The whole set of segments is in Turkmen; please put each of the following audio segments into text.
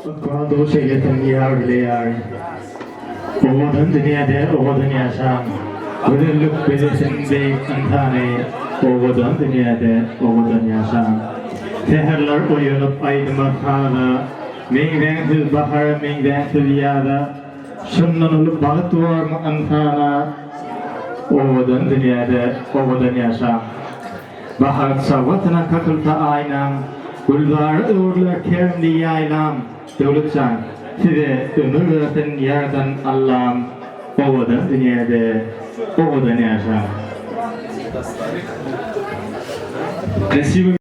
Ykbal duş eylesin ýar bile ýar. Owadan dünýäde owadan ýaşaň. Gözellik bezesin beýik ynsany. Owadan dünýäde owadan ýaşaň. Säherler oýanyp aýdyma saza. Meňzäň siz bahara meňzäň siz ýaza. Şundan uly bagt bormy ynsana. Owadan dünýäde owadan ýaşaň. Bahar çabgasyna kakylsa aýnaň, Gülzara öwrüler keremli ýaýlaň, Döwlet jan, size ömür bersin Ýaradan Allam, Owadan dünýäde owadan ýaşaň! Красивый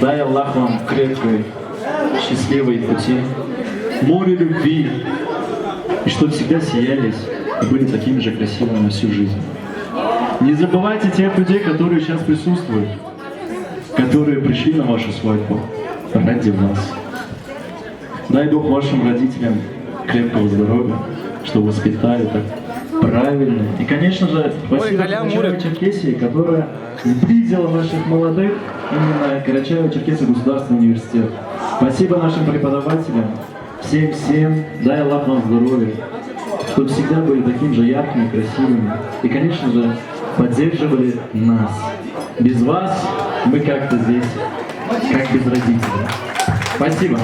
Дай Аллах вам крепкой, счастливой пути, море любви, и чтоб всегда сиялись и были такими же красивыми всю жизнь. Не забывайте тех людей, которые сейчас присутствуют, которые пришли на вашу свадьбу ради вас. Дай Бог вашим родителям крепкого здоровья, что воспитали так правильно. И, конечно же, спасибо Карачаево-Черкесии, которая сблизила наших молодых именно Карачаево-Черкесский государственный университет. Спасибо нашим преподавателям, всем-всем, дай Аллах вам здоровья, чтобы всегда были такими же яркими, красивыми. И, конечно же, поддерживали нас. Без вас мы как-то здесь, как без родителей. Спасибо.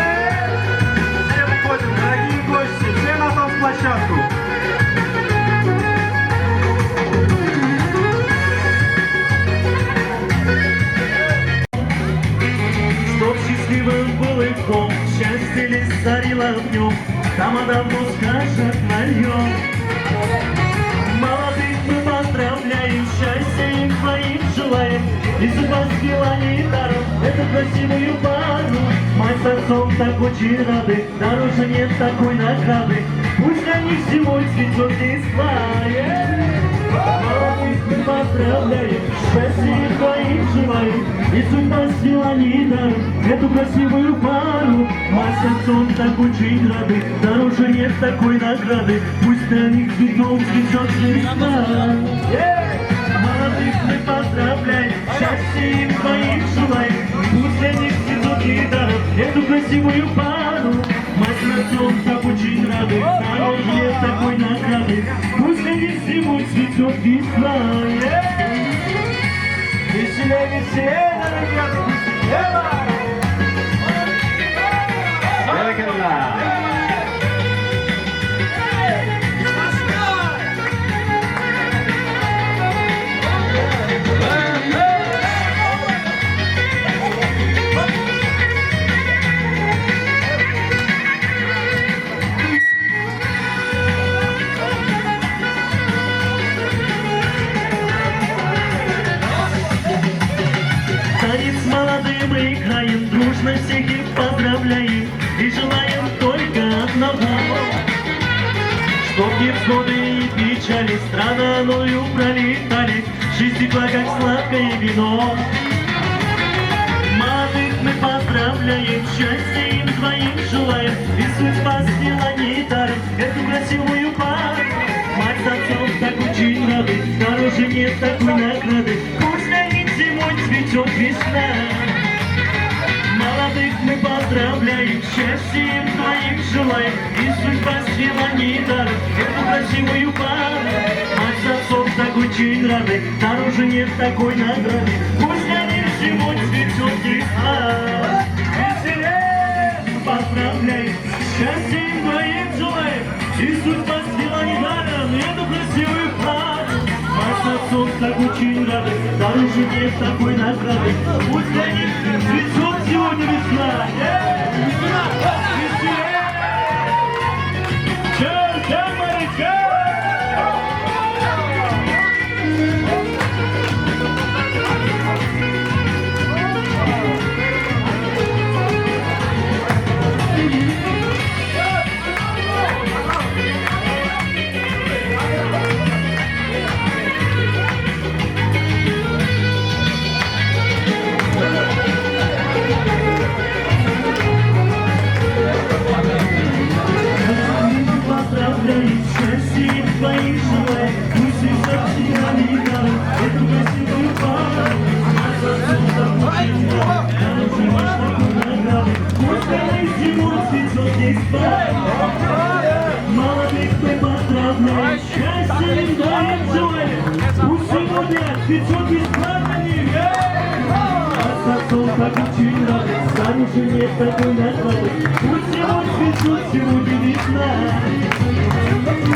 Все выходим, дорогие гости, все на танцплощадку. Чтоб счастливым был их дом, счастье лишь царило в нем, Тамада скажет нальем. Молодых мы поздравляем, счастья им твоим желаем, И судьба свела недаром эту красивую пару. Мать с отцом так очень рады, дороже нет такой награды. Пусть для них зимой цветет листва. Молодых мы поздравляем, счастья им твоим желаем, И судьба свела недаром эту красивую пару. Мать с отцом так очень рады, дороже нет такой награды. Пусть для них цветом цветет листва. Молодых мы поздравляем, счастья им твоим желаем. Пусть для них цветут недаром эту красивую пару. Мать с отцом так очень рады, дороже нет такой награды. Пусть для них зимой цветет весна. Веселее, веселее, ребята, веселее! Berekella. Танец молодым играем, дружно всех их поздравляем И желаем только одного Чтоб невзгоды и печали страною пролетали Жизнь текла, как сладкое вино Молодых мы поздравляем, счастья им двоим желаем И судьба свела недаром эту красивую пару Мать с отцом так очень рады, дороже нет такой награды Пусть для них зимой цветет весна. Молодых мы поздравляем, счастья им твоим желаем, И судьба свела недаром эту красивую пару. Мать с отцом так очень рады, дороже нет такой награды. Пусть для них сегодня цветет весна. Веселее поздравляем, счастья им твоим желаем, И судьба свела недаром эту красивую пару. Мать с отцом так очень рады, дороже нет такой награды. Пусть для них цветет сегодня весна. Веселее! Чертям, морячка! Поздравляю, счастья твоих желаю, пусть цветет недаром эту красивую пару. Мать с отцом так очень рады, дороже нет такой награды. Пусть для них зимой цветет весна. Молодых мы поздравляем, счастья им твоим желаем, пусть сегодня цветет весна для них. Мать с отцом так очень рады, дороже нет такой награды. Пусть сегодня цветет сегодня весна.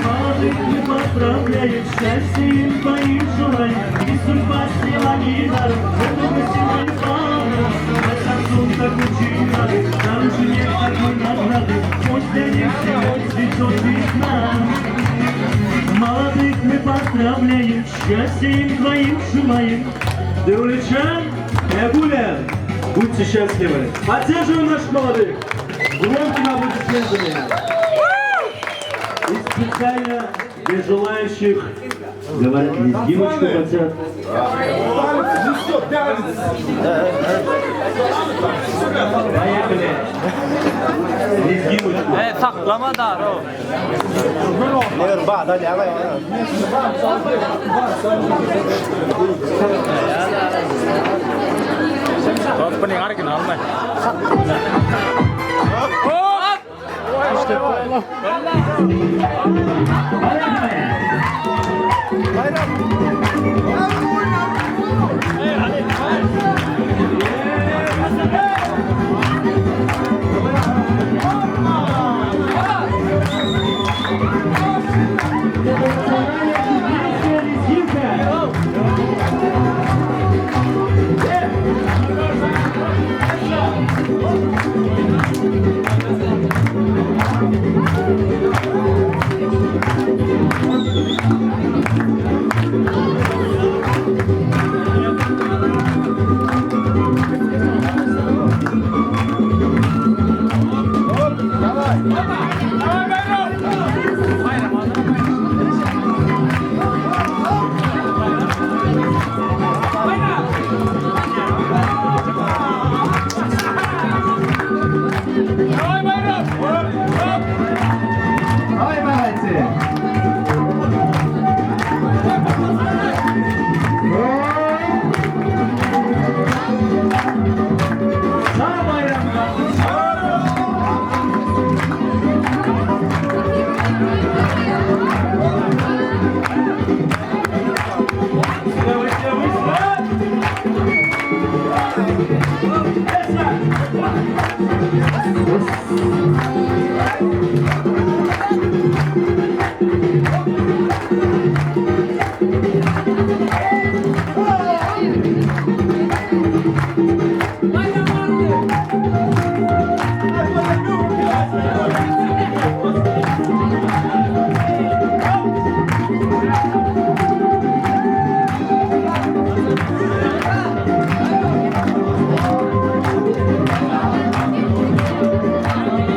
Молодых мы поздравляем, счастья им твоим желаем, И судьба свела недаром эту красивую пару. Мать с отцом так очень рады, дороже нет такой награды. Пусть для них сегодня цветет весна. Молодых мы поздравляем, счастья им твоим желаем. Даулетжан и Айгуля, будьте счастливы. Поддерживаем наших молодых. Громкими аплодисментами. И специально для желающих, говорят, лезгиночку хотят. Поехали. Лезгиночку. Saklama da o. Национальная лезгинка. Давай, молодцы! Sağ bayramlar. Выше, выше.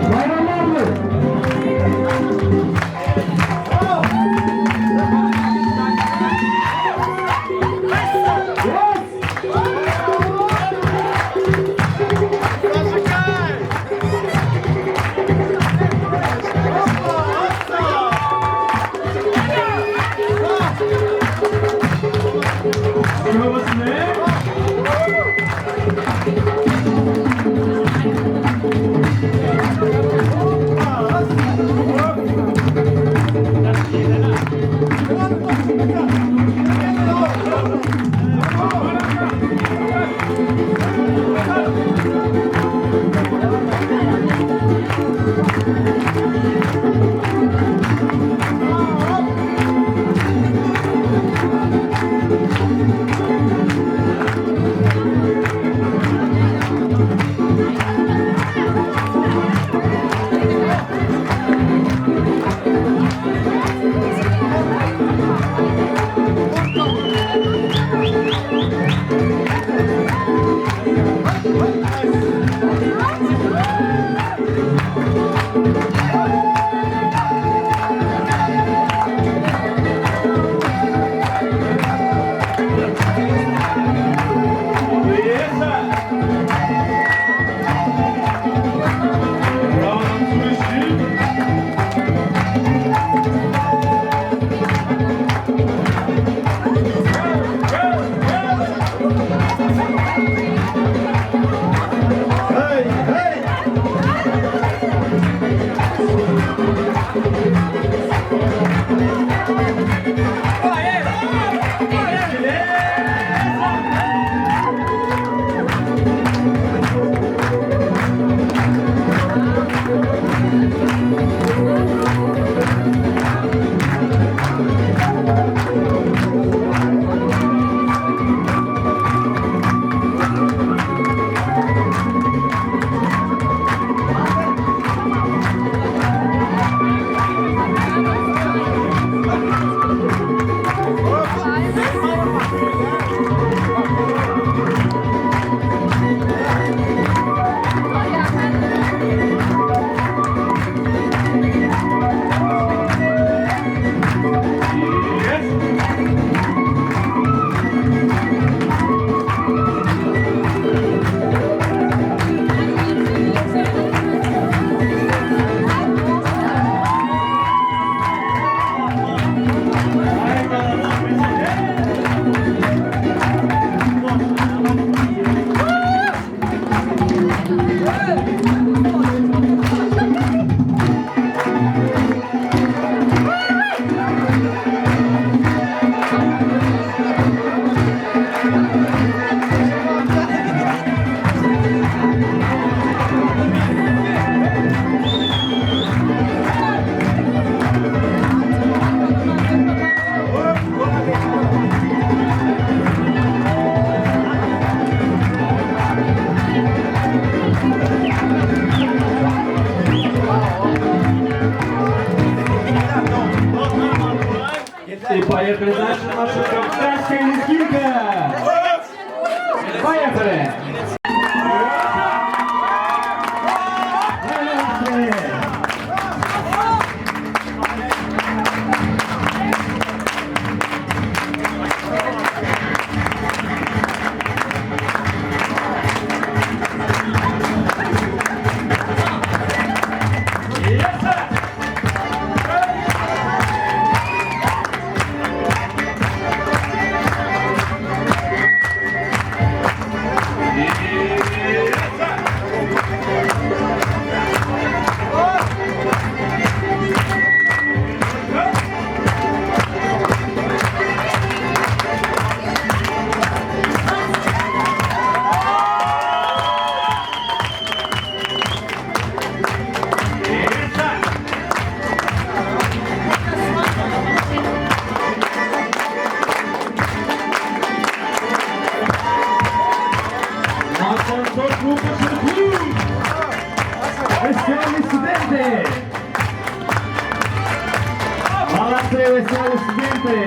Bayramlarly! Yes! И поехали дальше наша кавказская лезгинка. Поехали! Веселые студенты! Молодцы, веселые студенты!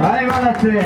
Ай, молодцы!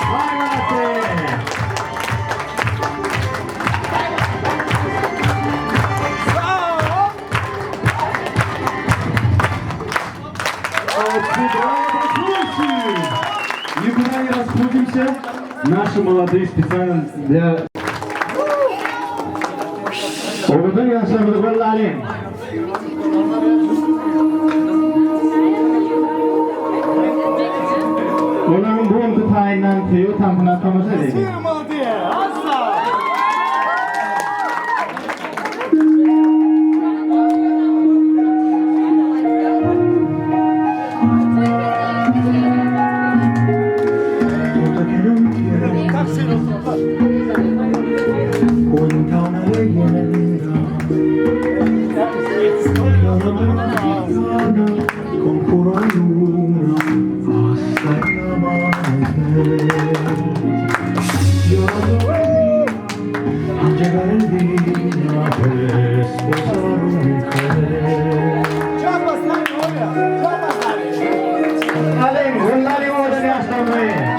Ай, молодцы! Никуда не расходимся. Наши молодые специально для Owadan ýaşlarymyzy gollalyň. Olaryň bu günki taýynlan söýgi tansyna tomaşa edeliň. Conjuro a luna hasta el amanecer. Llorando el día, al llegar el día de esposar una mujer. Alyň, gürläliň owadan ýaşlarymyzy!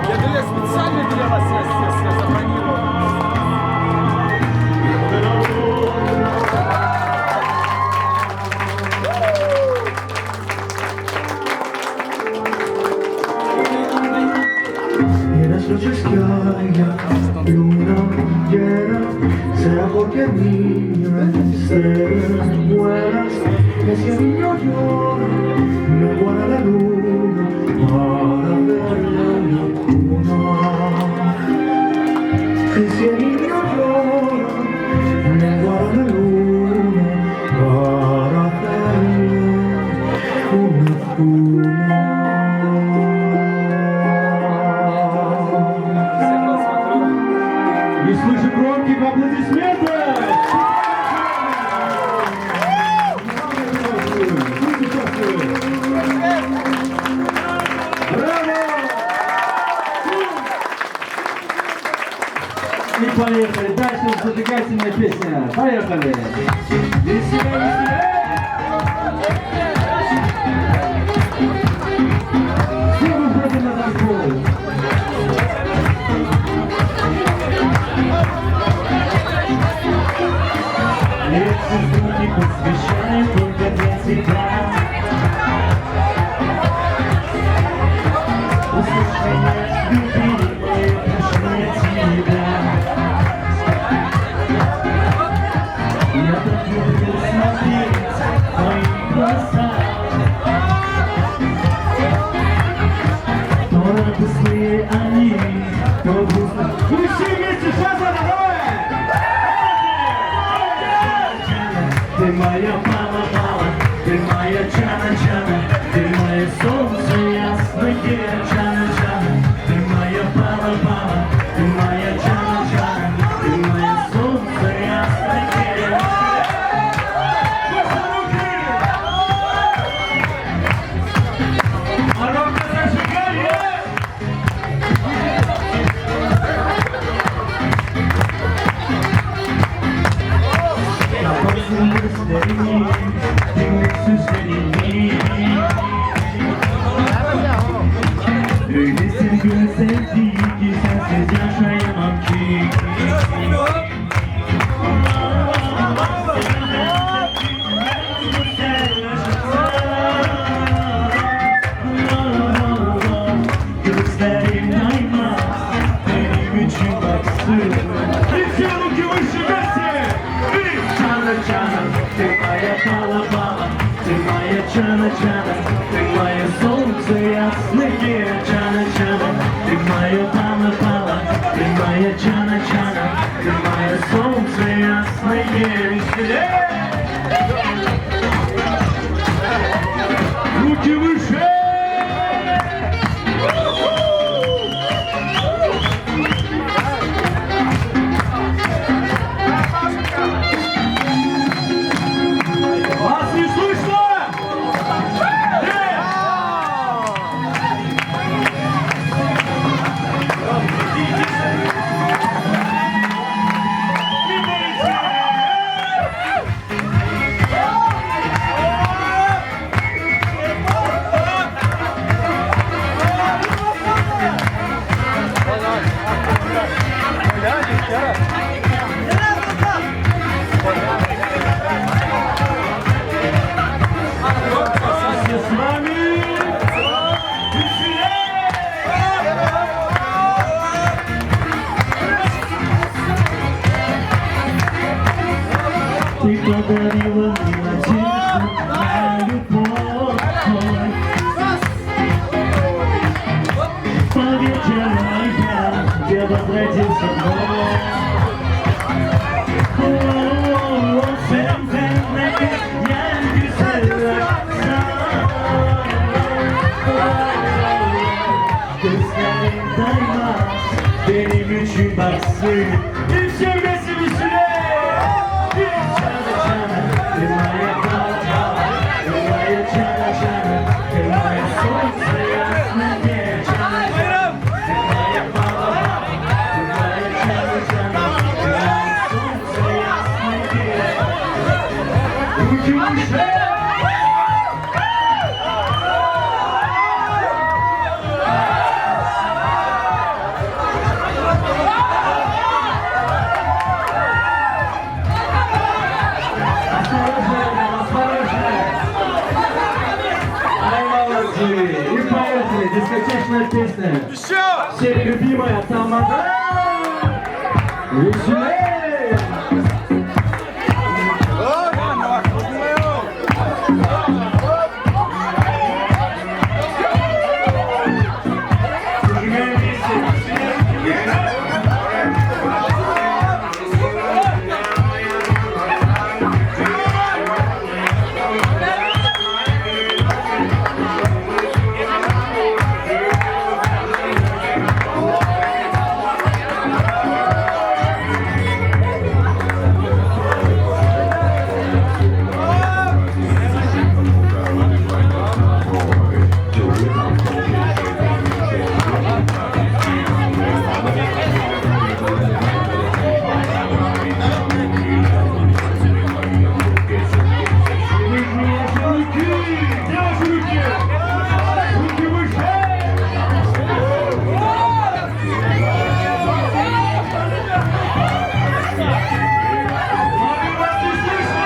Я для специально для вас я, я, я забронировал. Y en las noches que haya luna llena, será porque el niño esté buenas. Que si el niño llora, me guarda la luna para verla en la cuna. Y si el niño llora, me guarda la luna para hacerle una cuna. Всех вас смотрю. И слышим громких аплодисментов! Будьте счастливы! Браво! И поехали. Дальше зажигательная песня. Поехали. Веселее, веселее! Все выходим на танцпол. Эти звуки посвящаю только для тебя. Услышь меня, любимая, прошу я тебя. Я так люблю смотреть в твои глаза. То радостные они, то грустные. Мы все вместе, сейчас, давай! Ты моя мама, мама, ты моя чана, чана, ты мое солнце ясное, чана, чана, ты моя мама, мама, ты моя чана, чана, ты мое солнце ясное. Коробка зажигание! Kapatsın gözlerini, dinle sözlerini. Öylesin güzeldi ki sensiz yaşayamam ki. Gözlerim daima benim için baksın. И все руки выше вместе! И Чана, чана, ты моя пала, пала, ты моя чана, чана, ты мое солнце ясное, чана, чана, ты моя пала, пала, ты моя чана, чана, ты мое солнце ясное. веселее! Руки выше! Вас не слышно! Э! Ты подарила мне надежду на любовь. Поверь, моя, я возродился вновь. О, senden gel güzel Gözlerin doymaz benim için baksın. И все вместе веселее! И чана, чана, ты моя папа, ты моя чана, чана, ты мое солнце ясное, чана, чана, ты моя папа, ты моя чана, чана, ты мое солнце ясное. Руки выше! Осторожно, ребята, осторожно! Ай, молодцы! И поехали! Дискотечная песня. Еще! Всеми любимая Тамада! Веселее! Зажигаем вместе. Вижу ваши руки! Где ваши руки? Руки выше! Мамы, вас не слышно!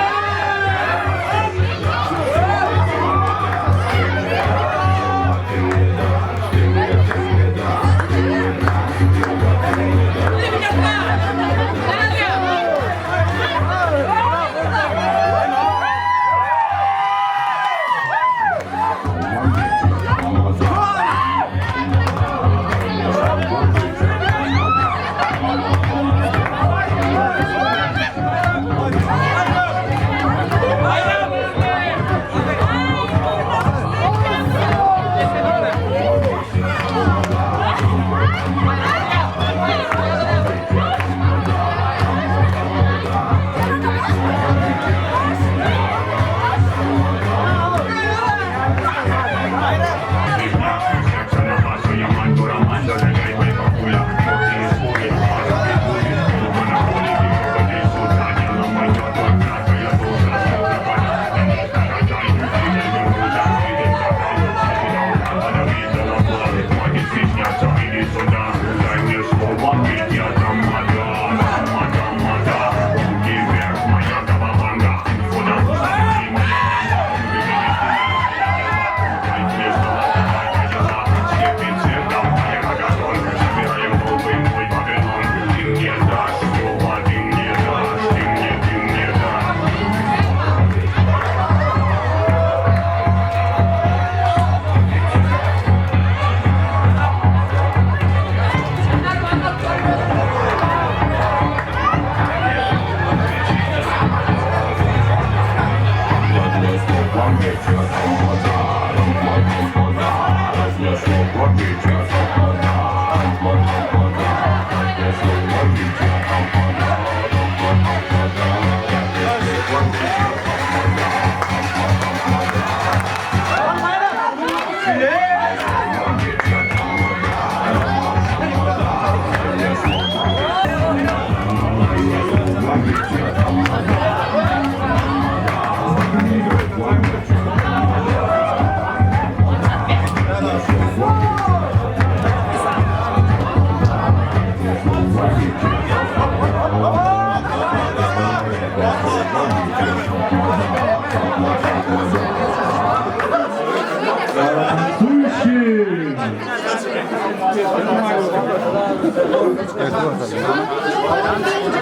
Танцующие!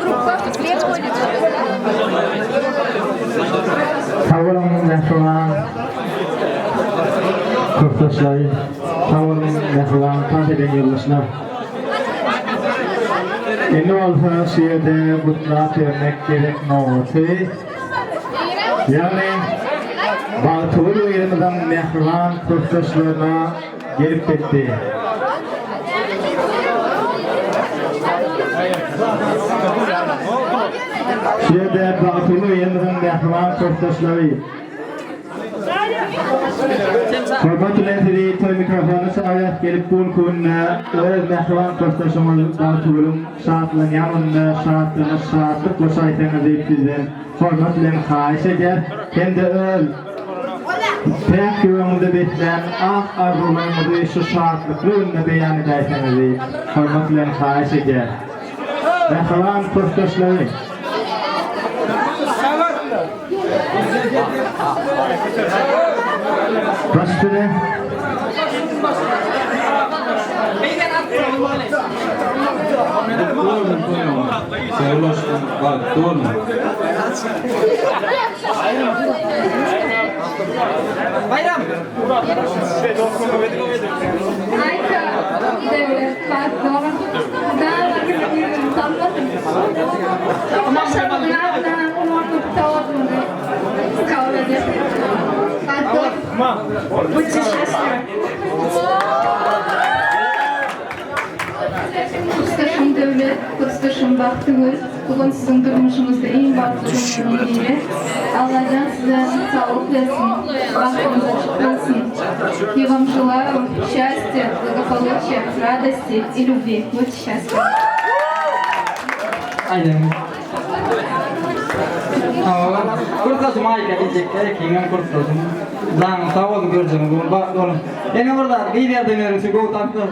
Группа. Kursdaşlary, sag boluň mähriban tans eden ýoldaşlar. Indi bolsa şu ýerde gutlap bermek gezek nobaty. Ýagny Bagtygül gyzymyzyň mähriban kursdaşlaryna gelip ýetdi. Şu ýerde Bagtygül gyzymyzyň mähriban kursdaşlary Hormat bilen sizi toý mikrofonyna çagyrýas gelip bu günki günde öz mähriban kursdaşyňyz Bagtygülüň şatlanýan gününde şatlygyna şatlyk goşaýsaňyz diýip sizden hormat bilen haýyş edýäs hem-de öz päk ýüregiňizde beslän ak arzuwlaryňyzy şu şatlykly günde beýan edäýseňiz diýip hormat bilen haýyş edýäs. Mähriban kursdaşlary! Baş üstüne. Aýka, Döwlet, Bagtly Будьте счастливы. Kursdaşym Döwlet, kursdaşym Bagtygül, bu gün siziň durmuşyňyzda iň bagtly günleriň biri. Allajan size saglyk bersin, bagtyňyz açyk bolsun. Я вам желаю счастья, благополучия, радости и любви. Будьте счастливы. Aýdyň. Hawa, kursdaşym Aýka diýjekler, ikiňem kursdaşym. Janyň sag bolsun görjegiň bu gün bagtly boluň. Ýene bir zat, gyz ýerden görüşi gowy tanyşdyr.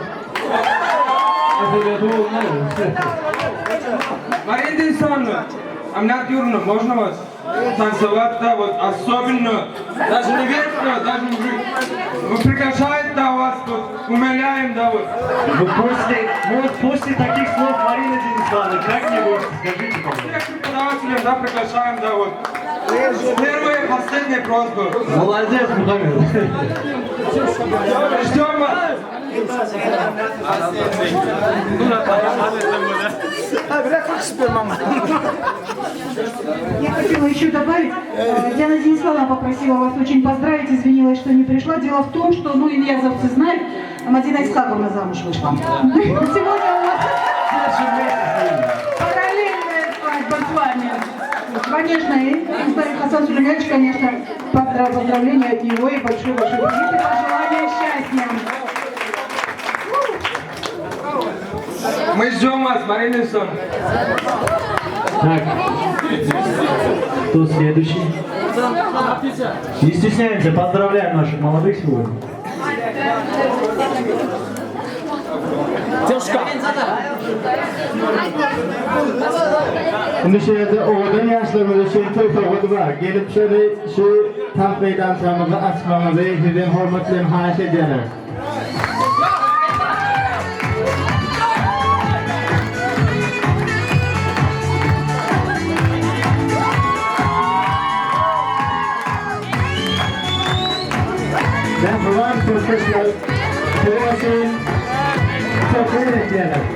Марина Денисовна, Амнат Юрьевна, можно вас танцевать, да, вот особенно, даже не ветка, даже мужик. Вы приглашает, да, вас тут, умоляем, да, вот. Ну после, ну вот после таких слов Марины Денисовны, как-нибудь, скажите, пожалуйста. Всех преподавателей, да, приглашаем, да, вот. Первая и последняя просьба. Молодец, Мухаммед. Ждем вас. Я хотела еще добавить, Диана Дениславовна попросила вас очень поздравить, извинилась, что не пришла. Дело в том, что, ну, ильязовцы знают, Мадина Исхаковна замуж вышла. Сегодня у нас параллельная свадьба с вами. Конечно, и Хасан Сулейманович, конечно, поздравления от него и большой-большой привет и пожелания счастья. Мы ждем вас, Марина Денисовна. Так, кто следующий? Не стесняемся, поздравляем наших молодых сегодня. Indi şu ýerde owadan ýaşlarymyz üçin toý sowgady bar. Gelip şöyle şu tans meýdançamyzy açmagyňyzy sizden hormat bilen haýyş edýäris. Mähriban kursdaşlar, siziň üçin söhbet etýäris.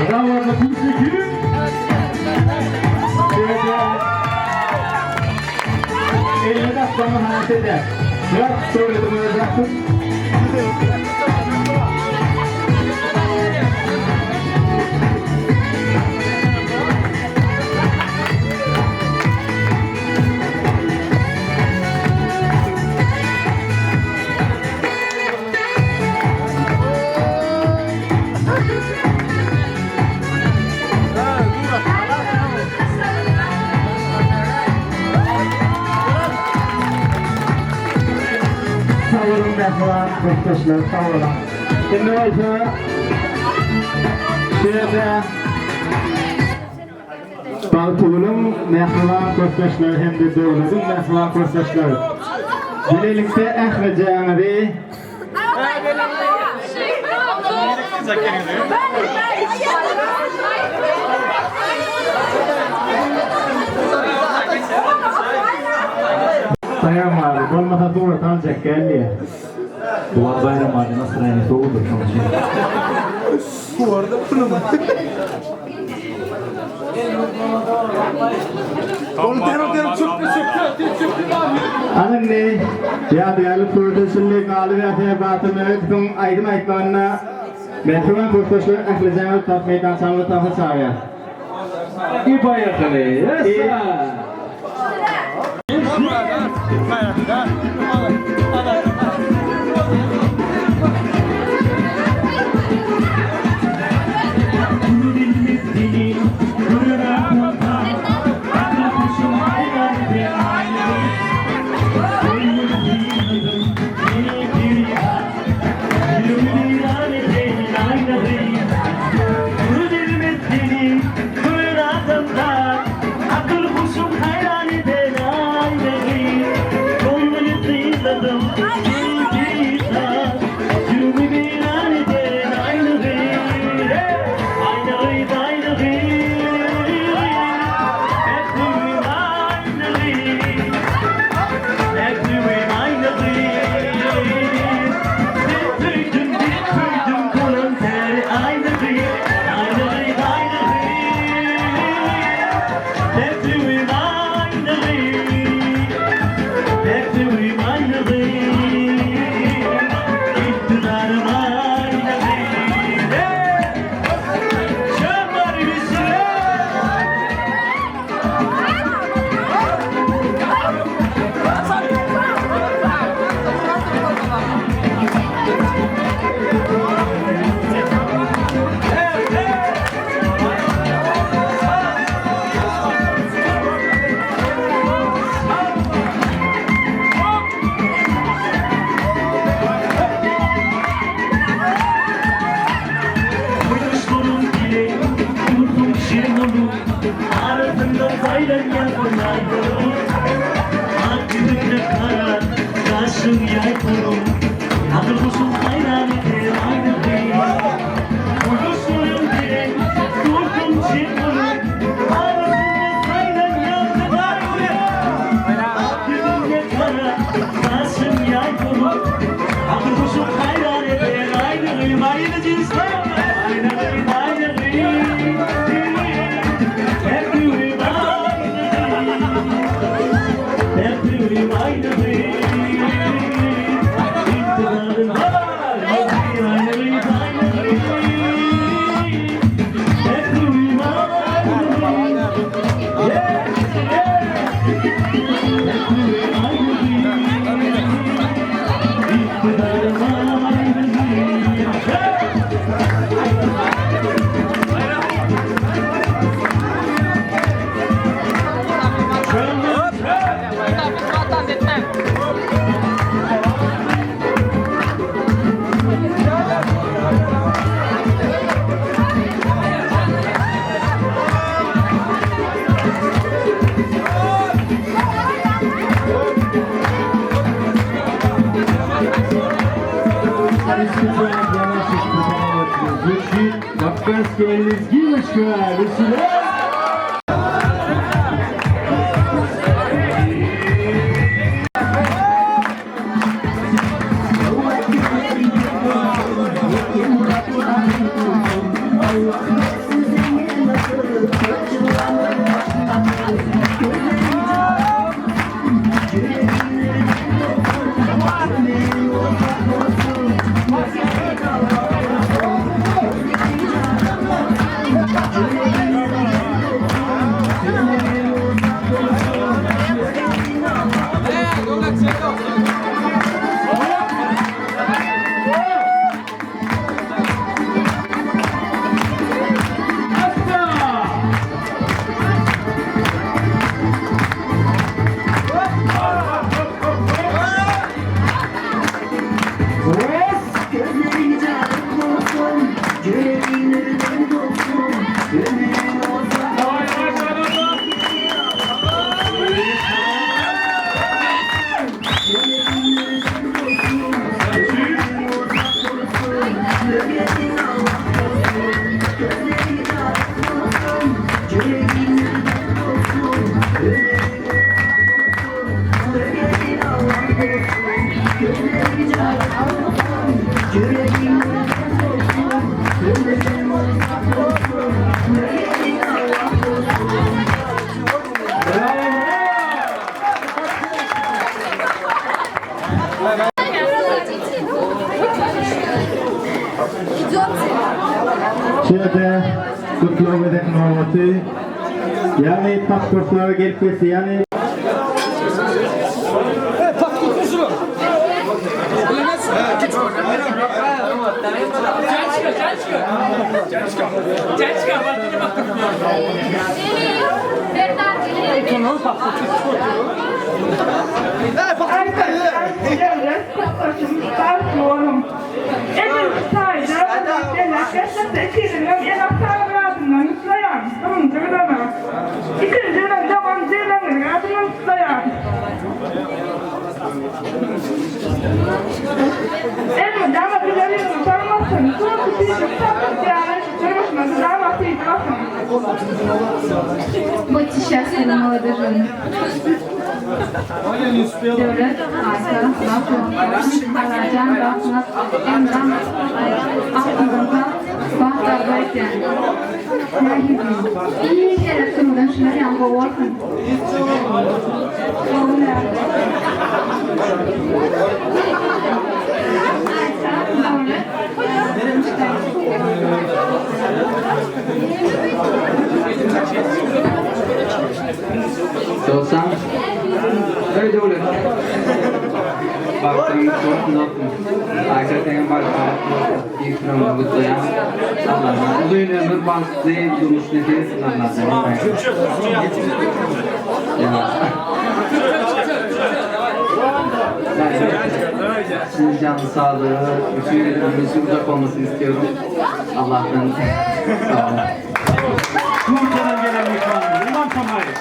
Bravo, Napusik! Elini aslanı hayatta eder. Bırak söyledim öyle bıraktım. Sag boluň mähriban kursdaşlar, sag boluň. Indi bolsa şu ýerde Bagtygülüň mähriban kursdaşlary hem-de Döwlediň mähriban kursdaşlary bilelikde ählijäňizi Daýan bary, bolmasa surat aljak gel diýýär. Bular Baýram aga nastroýeniýesi gowudyr şoň üçin. Ana indi ýadygärlik surata düşüldi, galyberse Batyr Meredowyň aýdym aýtmagynda mähriban kursdaşlar ählijaňyzy tans meýdançamyza tansa çagyrýas. I poýehali! Ýessa! Специально для наших преподавателей звучит кавказская лезгиночка. Веселее! Şu ýerde gutlag gezek nobaty, ýagny pasportlara gelip geçdi, ýagny Будьте счастливы, молодожены. Döwlet, Aýsa, Allajan Rahmat, Emran, Aklymdan tap, bagt arzuw etýän. Nähili? Iň gerek durumdan şular ýaly gowy bolsun. Gowy näme? Aýsa, Döwlet, Dostam, Eý Döwlet! Bagtyň gutly bolsun! Aýşe seňem bagtyň gutly bolsun! Tüýs ýüregimden gutlaýan. Allahdan uzyn ömür, bagtly durmuş nesip etsin Allahjan. Sizin canlı sağlığı, bütün ömrünüzün uzak olmasını istiyorum. Allah'tan sağ olun. Türkiýeden gelen myhmanymyz Imam Samaýew.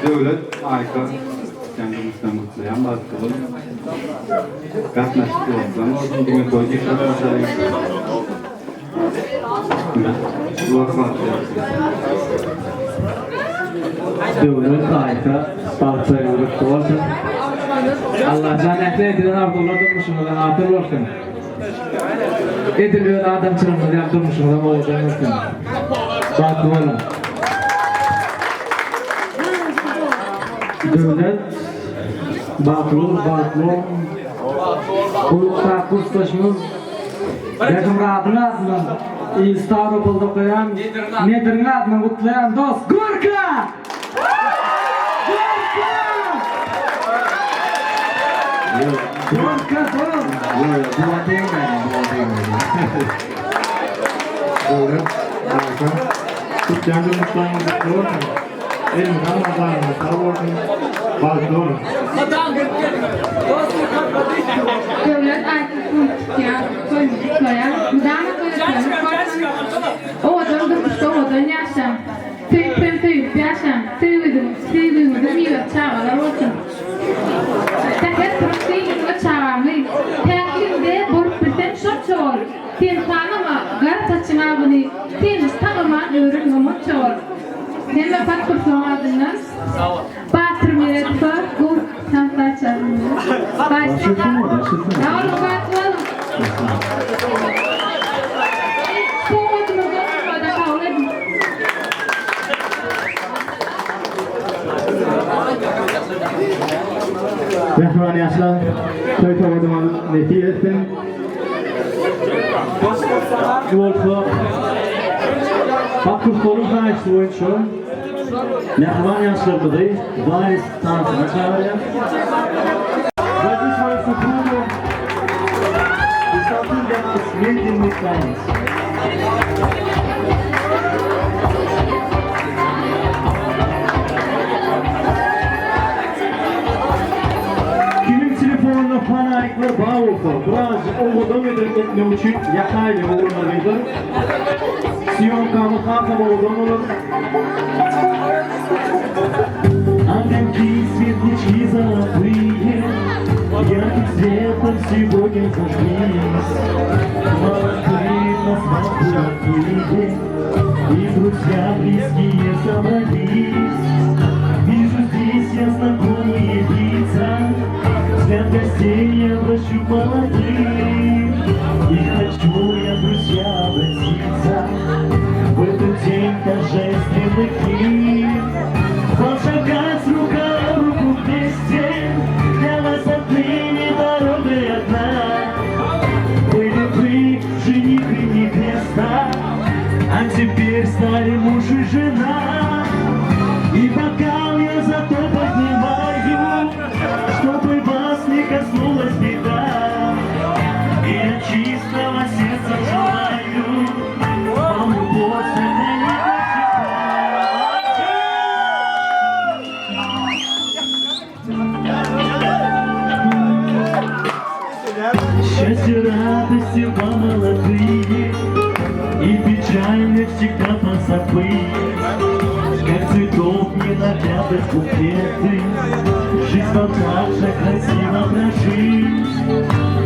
Döwlet Aýka sen durmuşdan gutlaýan bagtly bol. Gatnaşyk dostlaň bolsun diňe toý diýip gatnaşalyň. Döwlet Aýka bagtly gutly bolsun. Allajan ähli edilen arzuwlar durmuşyňyzda hasyl bolsun. Edil öz adamçylygyňyz ýaly durmuşyňyzam owadan bolsun. Bagtly boluň. Döwlet bagtly bol, bagtly bol. Bu kursdaşymyz Berdimyradyň adyndan i Stawropolda okaýan Nediriň adyndan gutlaýan dost Gorka! Gorka! Gorka dost! Ýok, ýok, buňa degmäliň, buňa degmäliň. Döwlet, Aýka, tutýan durmuşlaryňyz gutly bolsun! Elmydama janyňyz sag bolsun, bagtly boluň! Döwlet Aýka pul tutýan, toýuny gutlaýan, mydama toýaklaryny bolsun! Owadan durmuşda owadan ýaşaň! Söýüp hem söýülip ýaşaň! Söýgüziň, söýgüňiziň miwesi çagalar bolsun! Säher turup söýgüňe çagaňy, Päkligiňde bolup bilseň şonça bol! Sen tanama gara saçyň agyny, Seni tanaman ören ýomança bol! Hemme patkursagyň adyndan Batyr Meredowa gowy tans açaryn. Sag boluň, bagtly boluň! Sowgadymyzy oturmada kabul ediň. Mähriban ýaşlar, toý sowgadyňyz nesip etsin. Bu bolsa Bakursolyň haýyşy boýunça mähriban ýaşlarymyzy wals tansyna çagyrýar. Возьми свою супругу и станцуй для нас медленный танец. Kimiň telefonynda fonarikler bar bolsa, birazjyk owadan edilip etmek üçin ýakaýly ugruna gyzyr. Sýomkamyz hasam owadan bolar. Огоньки, светлячки золотые, Ярким светом сегодня зажглись. Молодые на свадьбу отплыли, И друзья близкие собрались. Вижу здесь я знакомые лица, Взгляд гостей я обращу молодых. И хочу я, друзья, обратиться В этот день торжественный к ним. Пошагать рука в руку вместе Для вас отныне. коснулась беда. И от чистого сердца желаю вам любовь сохранить навсегда. Счастья, радости вам, молодые, И печально всегда позабыть, Как цветов ненаглядных букеты, Жизнь вам так же красиво прожить.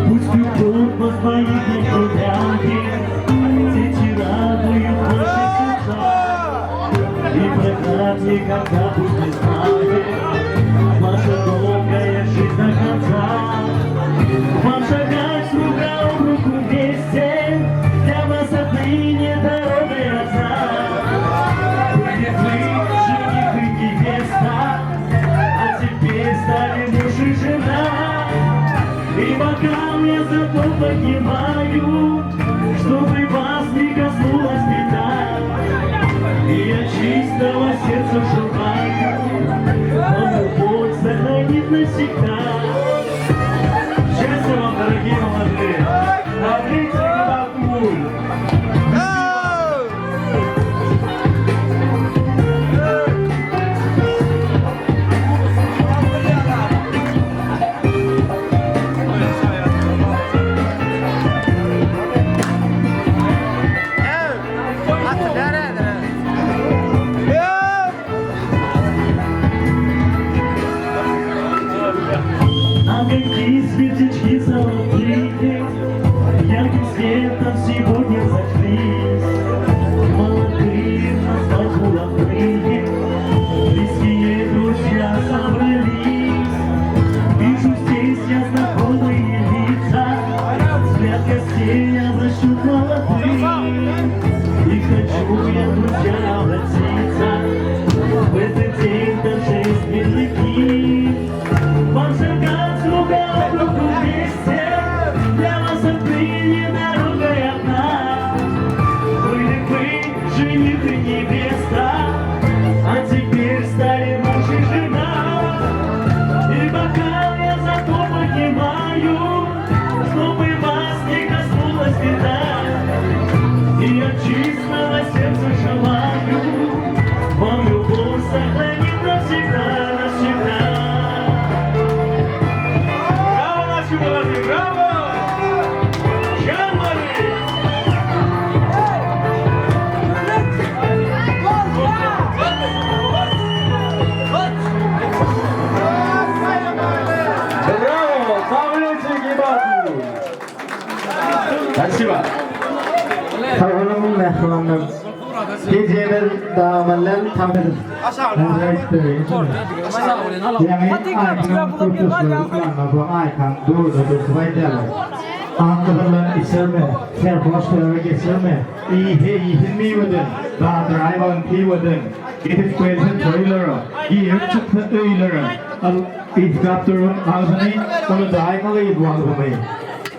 Пусть любовь вас боит на Дети радуют ваши сердца, И проклад никогда пусть не знает Ваша долгая жизнь до конца. Вам шагать рука об руку вместе, Для вас отныне дорога одна. Были вы жених и невеста, А теперь стали муж и жена. И бокал я зато поднимаю, Чтобы вас не коснулась беда. И я чистого сердца желаю, Вам любовь сохранит навсегда. Счастья вам, дорогие молодые! Давлите Габатуль! А какие светлячки золотые Ярким светом сегодня зажглись Молодые на свадьбу родные Близкие друзья собрались Вижу здесь я знакомые лица Взгляд гостей обращу к молодым И хочу я, друзья, обратиться В этот день торжественный дни Вам шагать рука об руку вместе Для вас отныне дорога одна Были вы жених и невеста А теперь стали муж и жена И бокал я зато поднимаю Чтобы вас не коснулась беда И от чистого сердца желаю Вам любовь сохранить навсегда, навсегда Браво, наши молодые, браво! Жан-Мари! Браво! Давлете Гибатуль! Спасибо. Sagboluň mähribanlar. Gijemiz dawamly tamir. Ýaňy aýdyň köpçülik bu aýkan durda dursup aýdýarlar. Ak gyzyldan içirme, serhoş sebebe geçirme, iýse iýsin miweden, dadyraýmagyn piweden, Gidip gelsin toýlara, girip çyksa öýlere, al ysgap duran agzyny, unudaýmaly bu agzyny.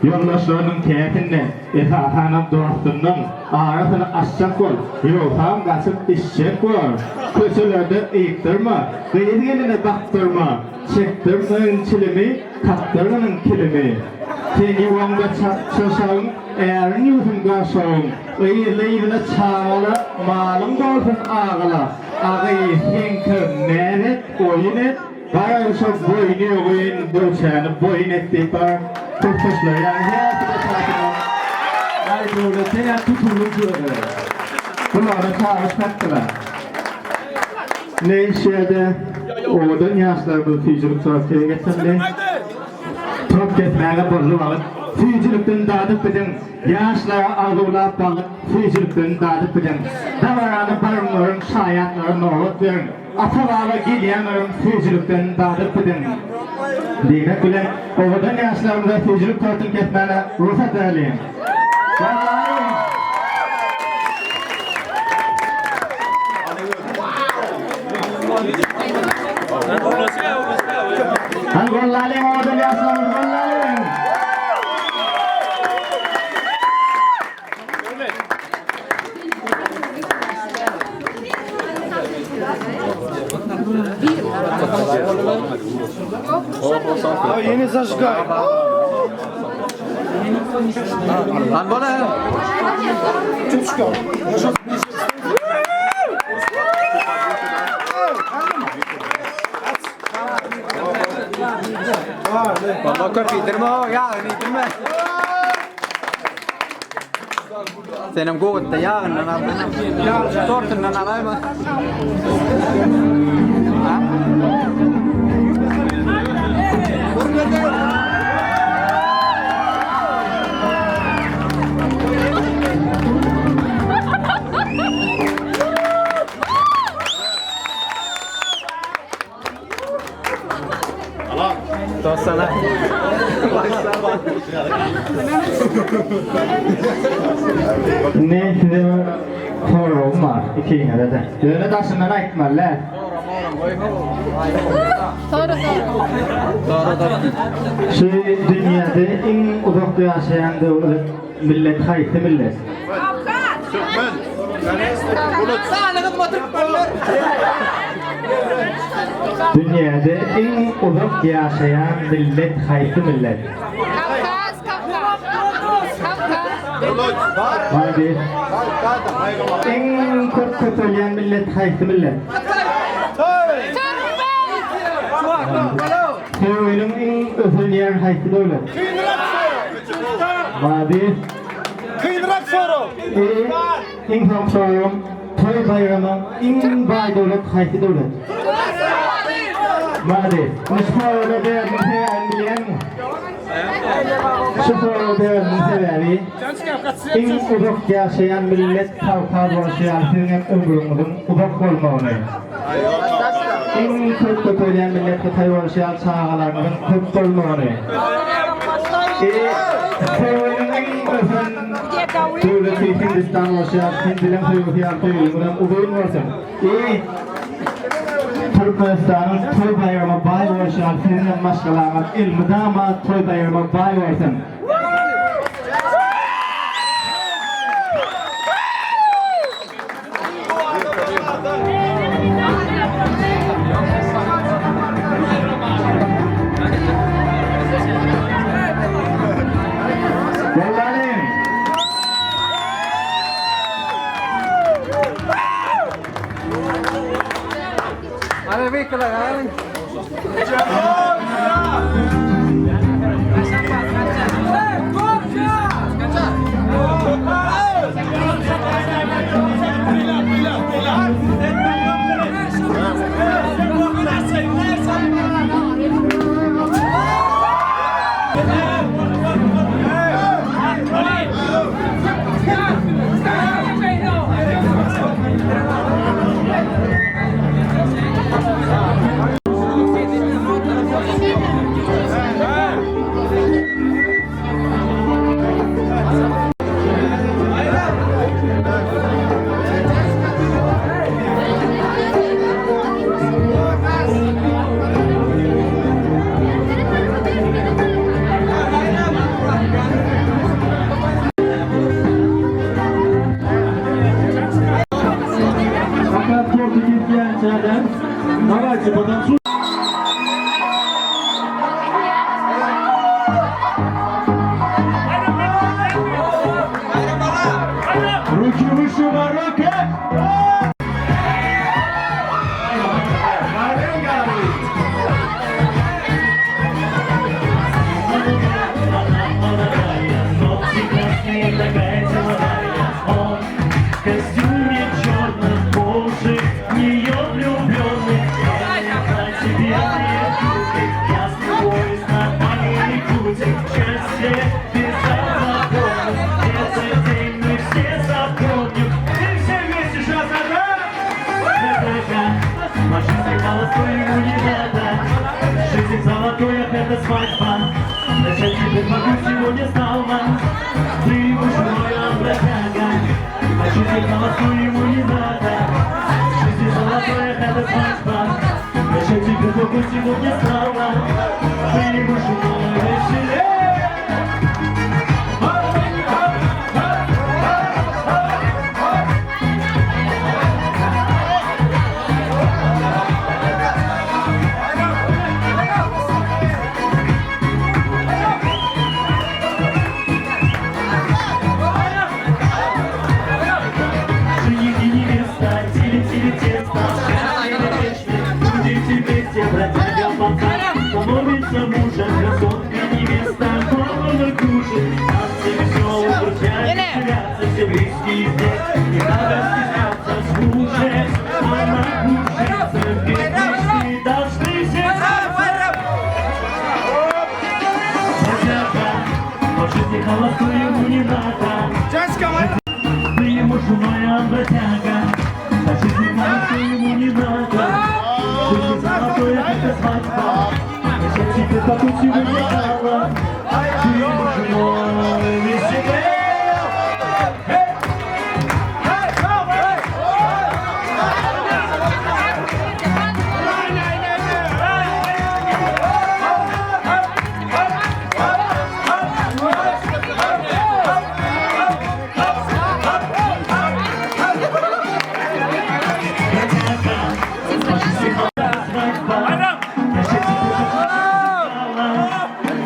Ýoldaşlarynyň käsinde, esasanam dostundan arasyny açjak bol, ýogsam gaçyp içjek bolar. Köçelerde ykdyrma, gyz-geline bakdyrma, çekdirmegin çilimi, kakdyrgynyň kilimi. Sen ýuwaňda çyrşagyň, äriň ýuwsun garşagyň, yzly-yzyna çagala, malyň dolsun agyla. Agy, seňki näz et, oýun et, Garaýşa boýny ýogyn döwçäni boýun et diýip bar köpçüşler ýaly häzir çagyryp. Aý Döwlet sen-ä tutuldyň şu ýerde. Bulara çagyryş tapdylar. Ne şu ýerde owadan ýaşlarymyzy süýjülik sorap getirdi. Top kesmäge boldy wagt. Süýjülikden dadyp bidiň. Ýaşlara arzuwlap bagyp süýjülikden dadyp bidiň. Dabarany baryň görüň şaýatlara nobat beriň. Ata-baba gelýänleriň süýjülikden dadyp bidiň diýmek bilen, owadan ýaşlarymyza süýjülik tortuny kesmäne rugsat bereliň. Ýallaryň! Hany gollalyň owadan ýaşlarymyzy gollalyň! Baba köp iýdirme o, ýagyny iýdirme. Senem gowutda ýagyndan aldyň. Tortundan alaýma. Dostana. Indi size bir soragym bar ikiňize-de. Ýöne daşyndan aýtmaly däl. Sora sora. Şu dünýäde iň uzak ýaşaýan döwlet, millet haýsy millet? Dünýäde iň uzak ýaşaýan millet haýsy millet? Kawkaz, Kawkaz. Kawkaz. Malades. Iň köp köpelýän millet haýsy millet? Türkmen. Söýginiň iň ösen ýeri haýsy döwlet? Malades. Kynrak sorag. Iň soňky soragym, toý baýrama iň baý döwlet haýsy döwlet? Malades. Indi şu soraga bermegiň sebäbini bilýäňmi? Şu soragy bermegiň sebäbi iň uzak ýaşaýan millet Kawkaz bolşy ýaly siziň hem ömrüňiziň uzak bolmagyny. Iň köp köpelýän millet Hytaý bolşy ýaly çagalaryňyzyň köp bolmagyny. Söýginiň iň ösen döwleti Hindistan bolşy ýaly hindileň söýgüsi ýaly söýgüňizem uzyn bolsun. Türkmenistanyň toý baýrama baý bolşy ýaly siziňem maşgalaňyz elmydama toý baýrama baý bolsun. Gollalyň! Пока торты kesýänçäler, Давайте потанцуем. Руки выше, Марокко! Такая деловая, он в костюме черном, по уши в нее влюбленный. На тебе ясный поезд на Паликуте, счастье без закона. Этот день мы все запомним, и все вместе сейчас одна. По жизни холостой ему не надо, жизнь золотой, это свадьба. На счастье могу сегодня стала, ты муж мой, он бродяга. По жизни холостой ему не надо, жизнь золотой, это свадьба. На счастье могу сегодня стала, ты муж мой, веселее. кушать. Танцы веселые, друзья веселятся, все близкие здесь. Не надо стесняться, слушать, она кушается, ведь мечты должны сердиться. Бродяга, по жизни холостую ему не надо. Ты ему женой, а он бродяга. По жизни холостую ему не надо. Жизнь золотое, это свадьба. Я тебе по пути выбирала. Ты ему женой веселее.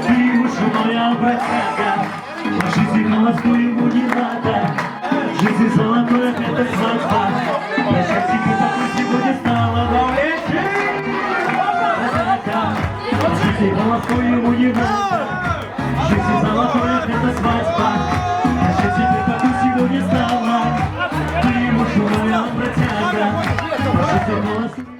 Ты ему женой, а бродяга. По жизни холостую ему не надо. Жизнь золотое, это свадьба. Я счастье такой сегодня стала. Но лечи, бродяга. По жизни холостую ему не надо. Жизнь золотое, это свадьба. Я счастье такой сегодня стала. Ты ему женой, а бродяга. По жизни холостую.